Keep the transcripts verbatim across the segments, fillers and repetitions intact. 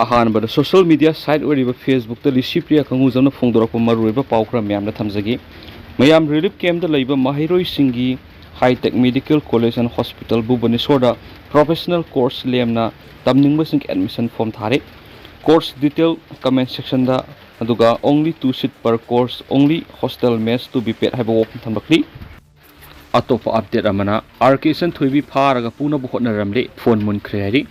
ꯑꯍꯥꯟꯕꯗ social media site ꯑꯣꯏꯔꯤꯕ Facebookꯇ ꯂꯤꯁꯤꯄ꯭ꯔꯤꯌꯥ ꯀꯪꯒꯨꯖꯝꯅ ꯐꯣꯡꯗꯣꯔꯛꯄ ꯃꯔꯨꯑꯣꯏꯕ ꯄꯥꯎ ꯈꯔ ꯃꯌꯥꯝꯗ ꯊꯝꯖꯒꯦ꯫ ꯃꯌꯥꯝ relief campꯇ ꯂꯩꯕ ꯃꯍꯩꯔꯣꯏꯁꯤꯡꯒꯤ High Tech Medical College and Hospital ꯚꯨꯕꯅꯦꯁꯣꯔꯗ professional course ꯂꯦꯝꯅ ꯇꯝꯅꯤꯡꯕꯁꯤꯡꯒꯤ admission form ꯊꯥꯔꯦ꯫ Course detail comment sectionꯗ, ꯑꯗꯨꯒ only two seat per course, only hostel mess to be paid ꯍꯥꯏꯕ ꯋꯥꯐꯝ ꯊꯝꯂꯛꯂꯤ꯫ ꯑꯇꯣꯞꯄ update ꯑꯃꯅ, ꯑꯥꯔ ꯀꯦ ꯏꯆꯟꯊꯣꯏꯕꯤ ꯐꯥꯔꯒ ꯄꯨꯅꯕ ꯍꯣꯠꯅꯔꯝꯂꯦ, phone ꯃꯨꯟꯈ꯭ꯔꯦ ꯍꯥꯏꯔꯤ꯫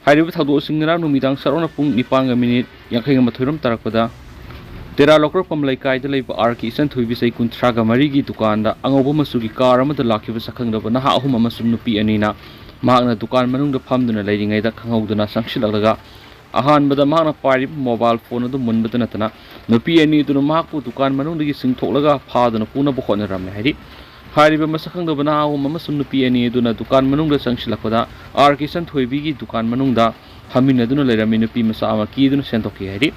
ꯍꯥꯏꯔꯤꯕ ꯊꯧꯗꯣꯛ ꯑꯁꯤ ꯉꯔꯥꯡ ꯅꯨꯃꯤꯗꯥꯡ ꯁꯔꯥꯎꯅ ꯄꯨꯡ ꯅꯤꯄꯥꯟꯒ minute ꯌꯥꯡꯈꯩꯒ ꯃꯥꯊꯣꯏ ꯔꯣꯝ ꯇꯥꯔꯛꯄꯗ ꯇꯦꯔꯥ ꯂꯧꯀ꯭ꯔꯛꯄꯝ ꯂꯩꯀꯥꯏꯗ ꯂꯩꯕ ꯑꯥꯔ ꯀꯦ ꯏꯆꯟꯊꯣꯏꯕꯤ, ꯆꯍꯤ ꯀꯨꯟꯊ꯭ꯔꯥꯒ ꯃꯔꯤꯒꯤ, ꯗꯨꯀꯥꯟꯗ ꯑꯉꯧꯕ ꯃꯆꯨꯒꯤ car ꯑꯃꯗ ꯂꯥꯛꯈꯤꯕ ꯁꯛꯈꯪꯗꯕ ꯅꯍꯥ ꯑꯍꯨꯝ ꯑꯃꯁꯨꯡ ꯅꯨꯄꯤ ꯑꯅꯤꯅ ꯃꯍꯥꯛꯅ ꯗꯨꯀꯥꯟ ꯃꯅꯨꯡꯗ ꯐꯝꯗꯨꯅ ꯂꯩꯔꯤꯉꯩꯗ ꯈꯪꯍꯧꯗꯅ ꯆꯪꯁꯤꯜꯂꯛꯂꯒ ꯑꯍꯥꯟꯕꯗ ꯃꯍꯥꯛꯅ ꯄꯥꯏꯔꯤꯕ mobile phone ꯑꯗꯨ ꯃꯨꯟꯕꯗ ꯅꯠꯇꯅ ꯅꯨꯄꯤ ꯑꯅꯤ ꯑꯗꯨꯅ ꯃꯍꯥꯛꯄꯨ ꯗꯨꯀꯥꯟ ꯃꯅꯨꯡꯗꯒꯤ ꯆꯤꯡꯊꯣꯛꯂꯒ ꯐꯥꯗꯨꯅ ꯄꯨꯅꯕ ꯍꯣꯠꯅꯔꯝꯃꯤ ꯍꯥꯏꯔꯤ꯫ ꯍꯥꯏꯔꯤꯕ ꯃꯁꯛ ꯈꯪꯗꯕ ꯅꯍꯥ ꯑꯍꯨꯝ ꯑꯃꯁꯨꯡ ꯅꯨꯄꯤ ꯑꯅꯤ ꯑꯗꯨꯅ ꯗꯨꯀꯥꯟ ꯃꯅꯨꯡꯗ ꯆꯪꯁꯤꯜꯂꯛꯄꯗ ꯑꯥꯔ ꯀꯦ ꯏꯆꯟꯊꯣꯏꯕꯤꯒꯤ ꯗꯨꯀꯥꯟ ꯃꯅꯨꯡꯗ ꯐꯝꯃꯤꯟꯅꯗꯨꯅ ꯂꯩꯔꯝꯃꯤ ꯅꯨꯄꯤ ꯃꯆꯥ ꯑꯃ ꯀꯤꯗꯨꯅ ꯆꯦꯟꯊꯣꯛꯈꯤ ꯍꯥꯏꯔꯤ꯫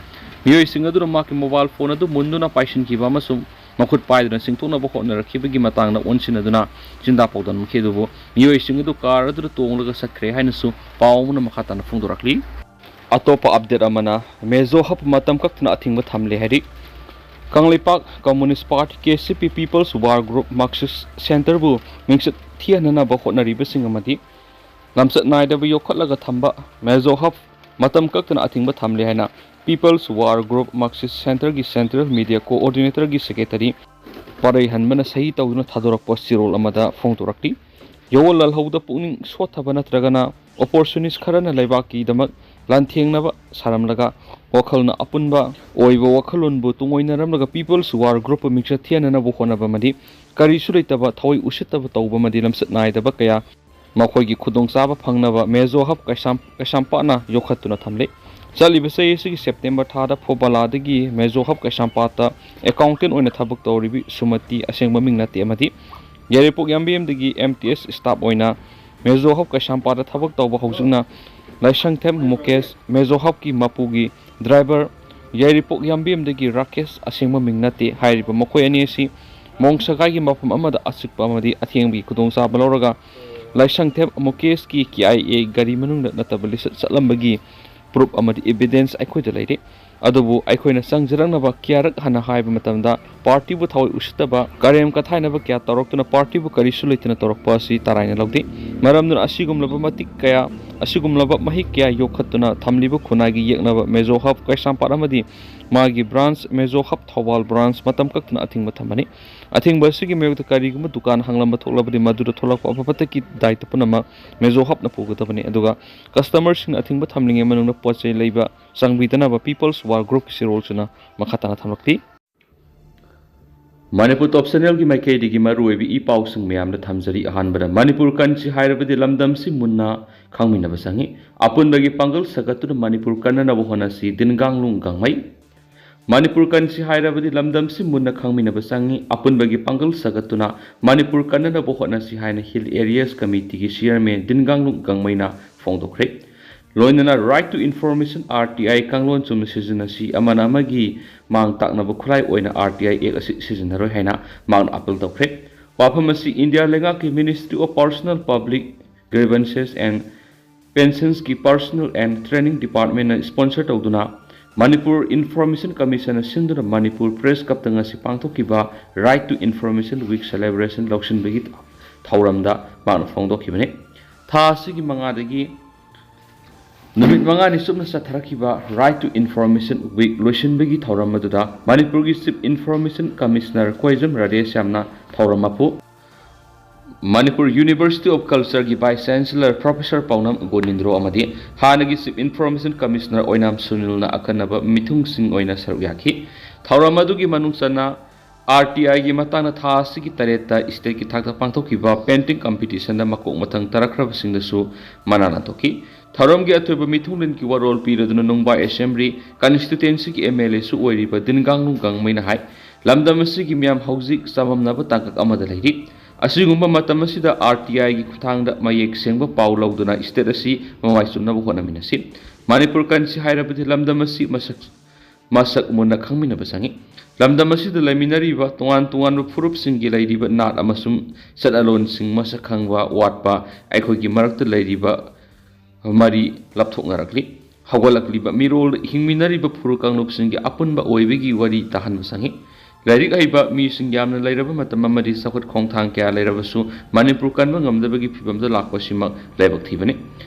ꯃꯤꯑꯣꯏꯁꯤꯡ ꯑꯗꯨꯅ ꯃꯍꯥꯛꯀꯤ mobile phone ꯑꯗꯨ ꯃꯨꯟꯗꯨꯅ ꯄꯥꯏꯁꯤꯟꯈꯤꯕ ꯑꯃꯁꯨꯡ ꯃꯈꯨꯠ ꯄꯥꯏꯗꯨꯅ ꯆꯤꯡꯊꯣꯛꯅꯕ ꯍꯣꯠꯅꯔꯛꯈꯤꯕꯒꯤ ꯃꯇꯥꯡꯗ ꯑꯣꯟꯁꯤꯟꯅꯗꯨꯅ ꯆꯤꯟꯗꯥ ꯄꯥꯎꯗꯝꯈꯤ꯫ ꯑꯗꯨꯕꯨ ꯃꯤꯑꯣꯏꯁꯤꯡ ꯑꯗꯨ car ꯑꯗꯨꯗ ꯇꯣꯡꯂꯒ ꯆꯠꯈ꯭ꯔꯦ ꯍꯥꯏꯅꯁꯨ ꯄꯥꯎ ꯑꯃꯅ ꯃꯈꯥ ꯇꯥꯅ ꯐꯣꯡꯗꯣꯔꯛꯂꯤ꯫ ꯑꯇꯣꯞꯄ update ꯑꯃꯅ, ꯃꯦꯖꯣ ꯍꯕ ꯃꯇꯝ ꯀꯛꯇꯅ ꯑꯊꯤꯡꯕ ꯊꯝꯂꯦ ꯍꯥꯏꯔꯤ꯫ Kangleipak Communist Party, K C ꯄꯤ, People's War Group, Marxist Centreꯕꯨ ꯃꯤꯡꯆꯠ ꯊꯤꯍꯟꯅꯅꯕ ꯍꯣꯠꯅꯔꯤꯕꯁꯤꯡ ꯑꯃꯗꯤ ꯂꯝꯆꯠ ꯅꯥꯏꯗꯕ ꯌꯣꯛꯈꯠꯂꯒ ꯊꯝꯕ ꯃꯦꯖꯣ ꯍꯕ ꯃꯇꯝ ꯀꯛꯇꯅ ꯑꯊꯤꯡꯕ ꯊꯝꯂꯦ ꯍꯥꯏꯅ People's War Group Marxist Centreꯒꯤ Central Media Coordinatorꯒꯤ Secretary ꯄꯥꯔꯩꯍꯟꯕꯅ ꯁꯍꯤ ꯇꯧꯗꯨꯅ ꯊꯥꯗꯣꯔꯛꯄ ꯆꯦꯔꯣꯜ ꯑꯃꯗ ꯐꯣꯡꯗꯣꯔꯛꯂꯤ꯫ ꯌꯣꯜ ꯂꯥꯜꯍꯧꯗ ꯄꯨꯛꯅꯤꯡ ꯁꯣꯠꯊꯕ ꯅꯠꯇ꯭ꯔꯒꯅ opportunist ꯈꯔꯅ ꯂꯩꯕꯥꯛꯀꯤꯗꯃꯛ ꯂꯥꯟꯊꯦꯡꯅꯕ ꯁꯥꯔꯝꯂꯒ ꯋꯥꯈꯜꯅ ꯑꯄꯨꯟꯕ ꯑꯣꯏꯕ ꯋꯥꯈꯜꯂꯣꯟꯕꯨ ꯇꯨꯡꯑꯣꯏꯅꯔꯝꯂꯒ People's War Groupꯄꯨ ꯃꯤꯡꯆꯠ ꯊꯤꯍꯟꯅꯅꯕ ꯍꯣꯠꯅꯕ ꯑꯃꯗꯤ ꯀꯔꯤꯁꯨ ꯂꯩꯇꯕ ꯊꯑꯣꯏ ꯎꯁꯤꯠꯇꯕ ꯇꯧꯕ ꯑꯃꯗꯤ ꯂꯝꯆꯠ ꯅꯥꯏꯗꯕ ꯀꯌꯥ ꯃꯈꯣꯏꯒꯤ ꯈꯨꯗꯣꯡꯆꯥꯕ ꯐꯪꯅꯕ ꯃꯦꯖꯣ ꯍꯕ ꯀꯩꯁꯥꯝ-, ꯀꯩꯁꯥꯝꯄꯥꯠꯅ ꯌꯣꯛꯈꯠꯇꯨꯅ ꯊꯝꯂꯤ꯫ ꯆꯠꯂꯤꯕ ꯆꯍꯤ ꯑꯁꯤꯒꯤ September ꯊꯥꯗ ꯐꯣꯕꯥꯂꯥꯗꯒꯤ ꯃꯦꯖꯣ ꯍꯕ ꯀꯩꯁꯥꯝꯄꯥꯠꯇ accountant ꯑꯣꯏꯅ ꯊꯕꯛ ꯇꯧꯔꯤꯕꯤ ꯁꯨꯃꯇꯤ ꯑꯁꯦꯡꯕ ꯃꯤꯡ ꯅꯠꯇꯦ ꯑꯃꯗꯤ ꯌꯥꯏꯔꯤꯄꯣꯛ ꯌꯥꯝꯕꯦꯝꯗꯒꯤ M T S staff ꯑꯣꯏꯅ ꯃꯦꯖꯣ ꯍꯕ ꯀꯩꯁꯥꯝꯄꯥꯠꯇ ꯊꯕꯛ ꯇꯧꯕ ꯍꯧꯖꯤꯛꯅ ꯂꯥꯏꯁꯪꯊꯦꯝ ꯃꯨꯀꯦꯁ, ꯃꯦꯖꯣ ꯍꯕꯀꯤ ꯃꯄꯨꯒꯤ driver, ꯌꯥꯏꯔꯤꯄꯣꯛ ꯌꯥꯝꯕꯦꯝꯗꯒꯤ ꯔꯥꯀꯦꯁ ꯑꯁꯦꯡꯕ ꯃꯤꯡ ꯅꯠꯇꯦ ꯍꯥꯏꯔꯤꯕ ꯃꯈꯣꯏ ꯑꯅꯤ ꯑꯁꯤ ꯃꯣꯡꯁꯒꯥꯏꯒꯤ ꯃꯐꯝ ꯑꯃꯗ ꯑꯆꯤꯛꯄ ꯑꯃꯗꯤ ꯑꯊꯦꯡꯕꯒꯤ ꯈꯨꯗꯣꯡꯆꯥꯕ ꯂꯧꯔꯒ ꯂꯥꯏꯁꯪꯊꯦꯝ ꯃꯨꯀꯦꯁꯀꯤ K I A ꯒꯥꯔꯤ ꯃꯅꯨꯡꯗ ꯅꯠꯇꯕ ꯂꯤꯆꯠ ꯆꯠꯂꯝꯕꯒꯤ ꯄ꯭ꯔꯨꯐ ꯑꯃꯗꯤ ꯏꯚꯤꯗꯦꯟꯁ ꯑꯩꯈꯣꯏꯗ ꯂꯩꯔꯤ꯫ ꯑꯗꯨꯕꯨ ꯑꯩꯈꯣꯏꯅ ꯆꯪꯖꯔꯛꯅꯕ ꯀꯌꯥꯔꯛ ꯍꯟꯅ ꯍꯥꯏꯕ ꯃꯇꯝꯗ, ꯄꯥꯔꯇꯤꯕꯨ ꯊꯋꯥꯏ ꯎꯁꯤꯠꯇꯕ, ꯀꯔꯦꯝ ꯀꯊꯥꯏꯅꯕ ꯀꯌꯥ ꯇꯧꯔꯛꯇꯨꯅ ꯄꯥꯔꯇꯤꯕꯨ ꯀꯔꯤꯁꯨ ꯂꯩꯇꯅ ꯇꯧꯔꯛꯄ ꯑꯁꯤ ꯇꯔꯥꯏꯅ ꯂꯧꯗꯦ꯫ ꯃꯔꯝꯗꯨꯅ ꯑꯁꯤꯒꯨꯝꯂꯕ ꯃꯇꯤꯛ ꯀꯌꯥ, ꯑꯁꯤꯒꯨꯝꯂꯕ ꯃꯍꯤꯛ ꯀꯌꯥ ꯌꯣꯛꯈꯠꯇꯨꯅ ꯊꯝꯂꯤꯕ ꯈꯨꯟꯅꯥꯏꯒꯤ ꯌꯦꯛꯅꯕ ꯃꯦꯖꯣ ꯍꯕ ꯀꯩꯁꯥꯝꯄꯥꯠ ꯑꯃꯗꯤ ꯃꯥꯒꯤ ꯕ꯭ꯔꯥꯟꯁ ꯃꯦꯖꯣ ꯍꯕ ꯊꯧꯕꯥꯜ ꯕ꯭ꯔꯥꯟꯁ ꯃꯇꯝ ꯀꯛꯇꯅ ꯑꯊꯤꯡꯕ ꯊꯝꯕꯅꯤ꯫ ꯑꯊꯤꯡꯕ ꯑꯁꯤꯒꯤ ꯃꯥꯌꯣꯛꯇ ꯀꯔꯤꯒꯨꯝꯕ ꯗꯨꯀꯥꯟ ꯍꯥꯡꯂꯝꯕ ꯊꯣꯛꯂꯕꯗꯤ ꯃꯗꯨꯗ ꯊꯣꯛꯂꯛꯄ ꯑꯐ ꯐꯠꯇꯒꯤ ꯗꯥꯏꯇ ꯄꯨꯝꯅꯃꯛ ꯃꯦꯖꯣ ꯍꯕꯅ ꯄꯨꯒꯗꯕꯅꯤ꯫ ꯑꯗꯨꯒ ꯀꯁꯇꯃꯔꯁꯤꯡꯅ ꯑꯊꯤꯡꯕ ꯊꯝꯂꯤꯉꯩ ꯃꯅꯨꯡꯗ ꯄꯣꯠ ꯆꯩ ꯂꯩꯕ ꯆꯪꯕꯤꯗꯅꯕ ꯄꯤꯄꯜꯁ ꯋꯥꯔ ꯒ꯭ꯔꯨꯞꯀꯤ ꯁꯤꯔꯣꯜꯁꯤꯅ ꯃꯈꯥ ꯇꯥꯅ ꯊꯝꯂꯛꯂꯤ꯫ ꯃꯅꯤꯄꯨꯔ ꯇꯣꯞ ꯆꯦꯅꯦꯜꯒꯤ ꯃꯥꯏꯀꯩꯗꯒꯤ ꯃꯔꯨꯑꯣꯏꯕ ꯏ ꯄꯥꯎꯁꯤꯡ ꯃꯌꯥꯝꯗ ꯊꯝꯖꯔꯤ꯫ ꯑꯍꯥꯟꯕꯗ, ꯃꯅꯤꯄꯨꯔ ꯀꯟꯁꯤ ꯍꯥꯏꯔꯕꯗꯤ ꯂꯝꯗꯝꯁꯤ ꯃꯨꯟꯅ ꯈꯪꯃꯤꯟꯅꯕ ꯆꯪꯏ꯫ ꯑꯄꯨꯟꯕꯒꯤ ꯄꯥꯡꯒꯜ ꯁꯥꯒꯠꯇꯨꯅ ꯃꯅꯤꯄꯨꯔ ꯀꯟꯅꯅꯕ ꯍꯣꯠꯅꯁꯤ, ꯗꯤꯟꯒꯥꯡꯂꯨꯡ ꯒꯥꯡꯃꯩ꯫ ꯃꯅꯤꯄꯨꯔ ꯀꯟꯁꯤ ꯍꯥꯏꯔꯕꯗꯤ ꯂꯝꯗꯝꯁꯤ ꯃꯨꯟꯅ ꯈꯪꯃꯤꯟꯅꯕ ꯆꯪꯏ꯫ ꯑꯄꯨꯟꯕꯒꯤ ꯄꯥꯡꯒꯜ ꯁꯥꯒꯠꯇꯨꯅ ꯃꯅꯤꯄꯨꯔ ꯀꯟꯅꯅꯕ ꯍꯣꯠꯅꯁꯤ ꯍꯥꯏꯅ ꯍꯤꯜ ꯑꯦꯔꯤꯌꯥꯁ ꯀꯃꯤꯇꯤꯒꯤ ꯆꯤꯌꯔꯃꯦꯟ ꯗꯤꯟꯒꯥꯡꯂꯨꯡ ꯒꯥꯡꯃꯩꯅ ꯐꯣꯡꯗꯣꯛꯈ꯭ꯔꯦ꯫ ꯂꯣꯏꯅꯅ Right to Information, R T I, ꯀꯥꯡꯂꯣꯟ ꯆꯨꯝꯅ ꯁꯤꯖꯤꯟꯅꯁꯤ, ꯑꯃꯅ ꯑꯃꯒꯤ ꯃꯥꯡ ꯇꯥꯛꯅꯕ ꯈꯨꯠꯂꯥꯏ ꯑꯣꯏꯅ R T I Act ꯑꯁꯤ ꯁꯤꯖꯤꯟꯅꯔꯣꯏ ꯍꯥꯏꯅ ꯃꯍꯥꯛꯅ ꯑꯥꯄꯤꯜ ꯇꯧꯈ꯭ꯔꯦ꯫ ꯋꯥꯐꯝ ꯑꯁꯤ ꯏꯟꯗꯤꯌꯥ ꯂꯩꯉꯥꯛꯀꯤ Ministry of Personnel, Public Grievances and Pensions ꯀꯤ Personnel and Training Department ꯅ sponsor ꯇꯧꯗꯨꯅ ꯃꯅꯤꯄꯨꯔ Information Commission ꯅ ꯁꯤꯟꯗꯨꯅ ꯃꯅꯤꯄꯨꯔ Press Club ꯇ ꯉꯁꯤ ꯄꯥꯡꯊꯣꯛꯈꯤꯕ Right to Information Week celebration ꯂꯧꯁꯤꯟꯕꯒꯤ ꯊꯧꯔꯝꯗ ꯃꯍꯥꯛꯅ ꯐꯣꯡꯗꯣꯛꯈꯤꯕꯅꯤ꯫ ꯊꯥ ꯑꯁꯤꯒꯤ ꯃꯉꯥꯗꯒꯤ ꯅꯨꯃꯤꯠ ꯃꯉꯥꯅꯤ ꯆꯨꯞꯅ ꯆꯠꯊꯔꯛꯈꯤꯕ Right to Information Week ꯂꯣꯏꯁꯤꯟꯕꯒꯤ ꯊꯧꯔꯝ ꯑꯗꯨꯗ ꯃꯅꯤꯄꯨꯔꯒꯤ Chief Information Commissioner ꯀꯣꯏꯖꯝ ꯔꯥꯙꯦꯁ꯭ꯌꯥꯝꯅ ꯊꯧꯔꯝ ꯃꯄꯨ, ꯃꯅꯤꯄꯨꯔ University of Culture ꯒꯤ Vice Chancellor Professor ꯄꯥꯎꯅꯝ ꯒꯣꯅꯤꯟꯗ꯭ꯔꯣ ꯑꯃꯗꯤ ꯍꯥꯟꯅꯒꯤ Chief Information Commissioner ꯑꯣꯏꯅꯥꯝ ꯁꯨꯅꯤꯜꯅ ꯑꯈꯟꯅꯕ ꯃꯤꯊꯨꯡꯁꯤꯡ ꯑꯣꯏꯅ ꯁꯔꯨꯛ ꯌꯥꯈꯤ꯫ ꯊꯧꯔꯝ ꯑꯗꯨꯒꯤ ꯃꯅꯨꯡ ꯆꯟꯅ R T I ꯒꯤ ꯃꯇꯥꯡꯗ ꯊꯥ ꯑꯁꯤꯒꯤ ꯇꯔꯦꯠꯇ state ꯀꯤ ꯊꯥꯛꯇ ꯄꯥꯡꯊꯣꯛꯈꯤꯕ painting competition ꯗ ꯃꯀꯣꯛ ꯃꯊꯪ ꯇꯥꯔꯛꯈ꯭ꯔꯕꯁꯤꯡꯗꯁꯨ ꯃꯅꯥ ꯂꯥꯟꯊꯣꯛꯈꯤ꯫ ꯊꯧꯔꯝꯒꯤ ꯑꯊꯣꯏꯕ ꯃꯤꯊꯨꯡꯂꯦꯟꯒꯤ ꯋꯥꯔꯣꯜ ꯄꯤꯔꯗꯨꯅ ꯅꯨꯡꯕꯥ Assembly Constituency ꯒꯤ M L A ꯁꯨ ꯑꯣꯏꯔꯤꯕ ꯗꯤꯟꯒꯥꯡꯂꯨꯡ ꯒꯥꯡꯃꯩꯅ ꯍꯥꯏ, ꯂꯝꯗꯝ ꯑꯁꯤꯒꯤ ꯃꯤꯌꯥꯝ ꯍꯧꯖꯤꯛ ꯆꯃꯝꯅꯕ ꯇꯥꯡꯀꯛ ꯑꯃꯗ ꯂꯩꯔꯤ꯫ ꯑꯁꯤꯒꯨꯝꯕ ꯃꯇꯝ ꯑꯁꯤꯗ R T I ꯒꯤ ꯈꯨꯠꯊꯥꯡꯗ ꯃꯌꯦꯛ ꯁꯦꯡꯕ ꯄꯥꯎ ꯂꯧꯗꯨꯅ state ꯑꯁꯤ ꯃꯃꯥꯏ ꯆꯨꯝꯅꯕ ꯍꯣꯠꯅꯃꯤꯟꯅꯁꯤ꯫ ꯃꯅꯤꯄꯨꯔ ꯀꯟꯁꯤ ꯍꯥꯏꯔꯕꯗꯤ ꯂꯝꯗꯝ ꯑꯁꯤ ꯃꯁꯛ ꯃꯁꯛ ꯃꯨꯟꯅ ꯈꯪꯃꯤꯟꯅꯕ ꯆꯪꯏ꯫ ꯂꯝꯗꯝ ꯑꯁꯤꯗ ꯂꯩꯃꯤꯟꯅꯔꯤꯕ ꯇꯣꯉꯥꯟ ꯇꯣꯉꯥꯟꯕ ꯐꯨꯔꯨꯞꯁꯤꯡꯒꯤ ꯂꯩꯔꯤꯕ ꯅꯥꯠ ꯑꯃꯁꯨꯡ ꯆꯠꯅꯂꯣꯟꯁꯤꯡ ꯃꯁꯛ ꯈꯪꯕ ꯋꯥꯠꯄ ꯑꯩꯈꯣꯏꯒꯤ ꯃꯔꯛꯇ ꯂꯩꯔꯤꯕ ꯃꯔꯤ ꯂꯥꯞꯊꯣꯛꯅꯔꯛꯂꯤ꯫ ꯍꯧꯒꯠꯂꯛꯂꯤꯕ ꯃꯤꯔꯣꯜ ꯍꯤꯡꯃꯤꯟꯅꯔꯤꯕ ꯐꯨꯔꯨꯞ ꯀꯥꯡꯂꯨꯞꯁꯤꯡꯒꯤ ꯑꯄꯨꯟꯕ ꯑꯣꯏꯕꯒꯤ ꯋꯥꯔꯤ ꯇꯥꯍꯟꯕ ꯆꯪꯏ꯫ ꯂꯥꯏꯔꯤꯛ ꯍꯩꯕ ꯃꯤꯁꯤꯡ ꯌꯥꯝꯅ ꯂꯩꯔꯕ ꯃꯇꯝ ꯑꯃꯗꯤ ꯆꯥꯎꯈꯠ ꯈꯣꯡꯊꯥꯡ ꯀꯌꯥ ꯂꯩꯔꯕꯁꯨ ꯃꯅꯤꯄꯨꯔ ꯀꯟꯕ ꯉꯝꯗꯕꯒꯤ ꯐꯤꯕꯝꯗ ꯂꯥꯛꯄꯁꯤꯃꯛ ꯂꯥꯏꯕꯛ ꯊꯤꯕꯅꯤ꯫